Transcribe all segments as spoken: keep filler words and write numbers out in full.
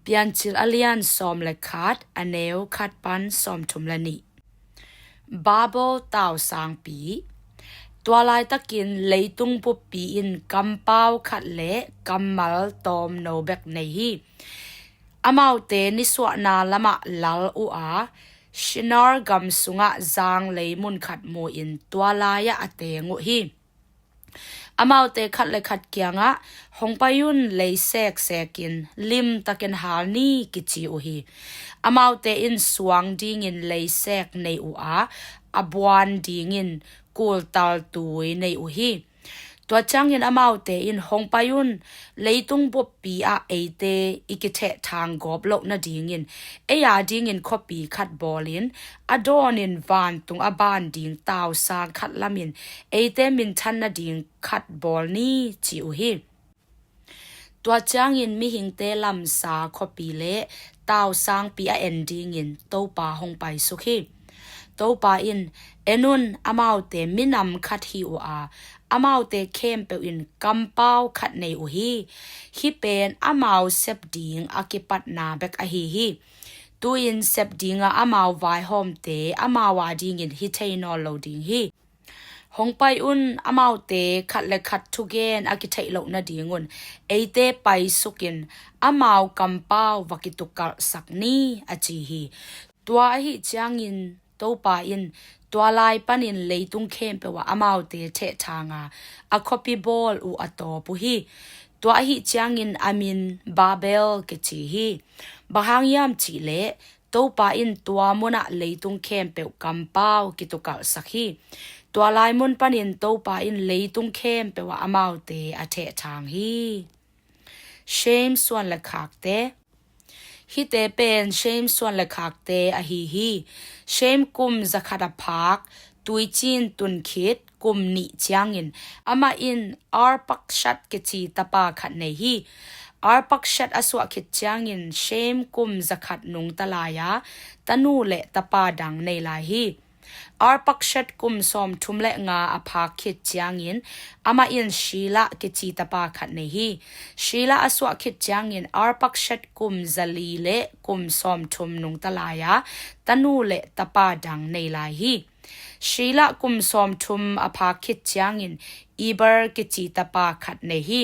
Piancil a lian sawm le khat, a neu khat pan sawmthum le nih. Babel tausangpi. Tua laitakin leitung buppi in kampau khat le kammal tawmno bek nei hi. Amaute nisuahna lamah lal uh a, Shinar gam sungah zanglei mun khat mu-in tua lai-ah a teng uh hi. Amaute khat le khat kiangah, "Hong pai un, lei seksek in, limtakin hal ni," kici uh hi. Amaute in suang dingin lei sek nei uh a, a buan dingin kultal tui nei uh hi. Tua ciangin amaute in, "Hong pai un, leitung buppi ah eite i kithehthang gawp loh nadingin ei a dingin khuapi khat bawlin, a dawnin vantung a ban ding tausang khat lamin eite minthan nading khat bawl ni," ci uh hi. Tua ciangin mihingte lamsa khuapi le tausangpi a en dingin Topa hong paisuk hi. Topa in, "En un, amaute minam khat hi uh a, amaute khempeuh in kampau khat nei uh hi. Hih pen amau sep ding a kipatna bek ahi hi. Tu-in sep dinga amau vaihawmte amau a dingin hi thei nawn lo ding hi. Hong pai un, amaute khat le khat thugen a kitheih loh nadingun eite paisukin amau kampau va kitukalhsak ni," a ci hi. Tua ahih ciangin Topa in tua lai panin leitung khempeuh ah amaute thehthanga a khuapi bawl uh a tawp uh hi. Tua ahih ciangin a min Babel kici hi. Bang hang hiam cihleh Topa in tua munah leitung khempeuh kampau kitukalhsak hi. Tua lai mun panin Topa in leitung khempeuh ah amaute a thehthang hi. Shem suan le khakte. Hihte pen Shem suan le khakte ahi hi. Shem kum zakhat a phak, tuicin tun khit kum nih ciangin amah in Arpakshad kici tapa khat nei hi. Arpakshad a suah khit ciangin Shem kum zakhat nungta lai-a tanu le tapa dang nei lai hi. Arpakshad kum sawmthum le nga a phak khit ciangin amah in Shelah kici tapa khat nei hi. Shelah a suah khit ciangin Arpakshad kum zali le kum sawmthum nungta lai-a tanu le tapa dang nei lai hi. Shelah kum sawmthum a phak khit ciangin Eber kici tapa khat nei hi.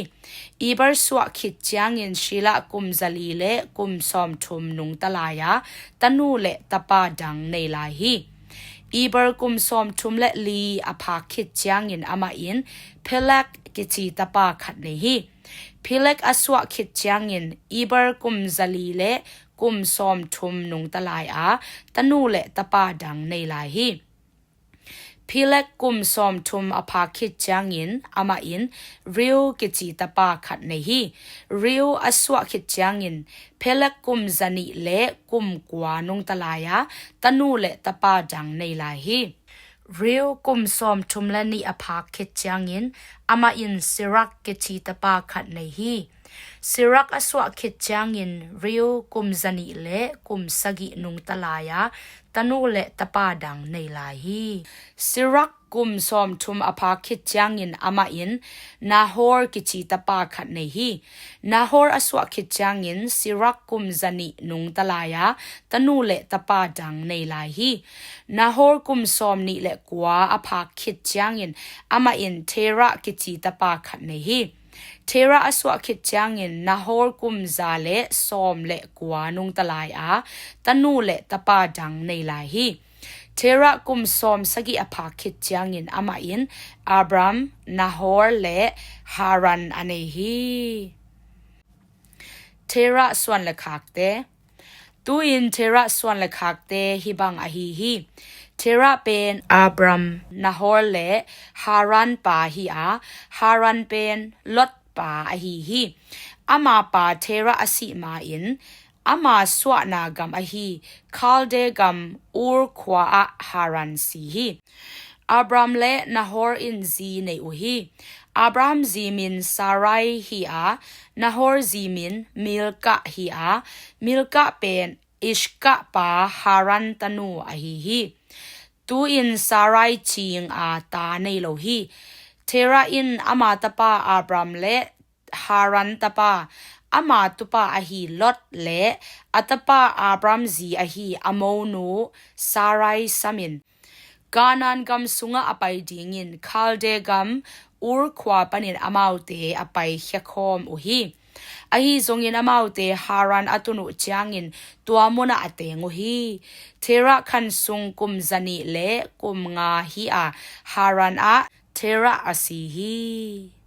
Eber suah khit ciangin Shelah kum zali le kum sawmthum nungta lai-a tanu le tapa dang nei lai hi. Eber kum sawmthum le li a phak khit ciangin amah in Peleg kici tapa khat nei hi. Peleg a suah khit ciangin Eber kum zali le kum sawmthum nungta lai-a tanu le tapa dang nei lai hi. Peleg kum sawmthum a phak khit ciangin amah in Reu kici tapa khat nei hi. Reu a suah khit ciangin Peleg kum zanih le kum kua nungta lai-a tanu le tapa dang nei lai hi. Reu kum sawmthum le nih a phak khit ciangin amah in Serug kici tapa khat nei hi. Serug a suah khit ciangin Reu kum zanih le kum sagih nungta lai-a tanu le tapa dang nei lai hi. Serug kum sawmthum a phak khit ciangin amah in Nahor kici tapa khat nei hi. Nahor a suah khit ciangin Serug kum zanih nungta lai-a tanu le tapa dang nei lai hi. Nahor kum sawmnih le kua a phak khit ciangin amah in Terah kici tapa khat nei hi. Terah a suah khit ciangin Nahor kum za le sawm le kua nungta lai-a tanu le tapa dang nei lai hi. Terah kum sawm sagih a phak khit ciangin amah in Abram, Nahor le Haran a nei hi. Terah suan le khakte. Tu-in Terah suan le khakte hih bang ahi hi. Terah pen Abram, Nahor le Haran pa hi a, Haran pen Lot pa ahi hi. Ama pa Terah a sih ma-in ama suahna gam ahi Kalde gam Ur khua-ah Haran si hi. Abram le Nahor in zi nei uh hi. Abram zi min Sarai hi a, Nahor zi min Milkah hi a, Milkah pen Ishkah pa Haran tanu ahi hi. Tu-in Sarai cing a ta nei lo hi. Terah in ama tapa Abram le Haran tapa ama tupa ahi Lot le a tapa Abram zi ahi a monu Sarai samin, Kanaan gam sungah a pai dingin Kalde gam Ur khua panin amaute a paikhia khawm uh hi. Ahi zongin amaute Haran a tun uh ciangin tua munah a teng uh hi. Terah khan sung kum zanih le kum nga hi-a Haran ah Terah a si hi.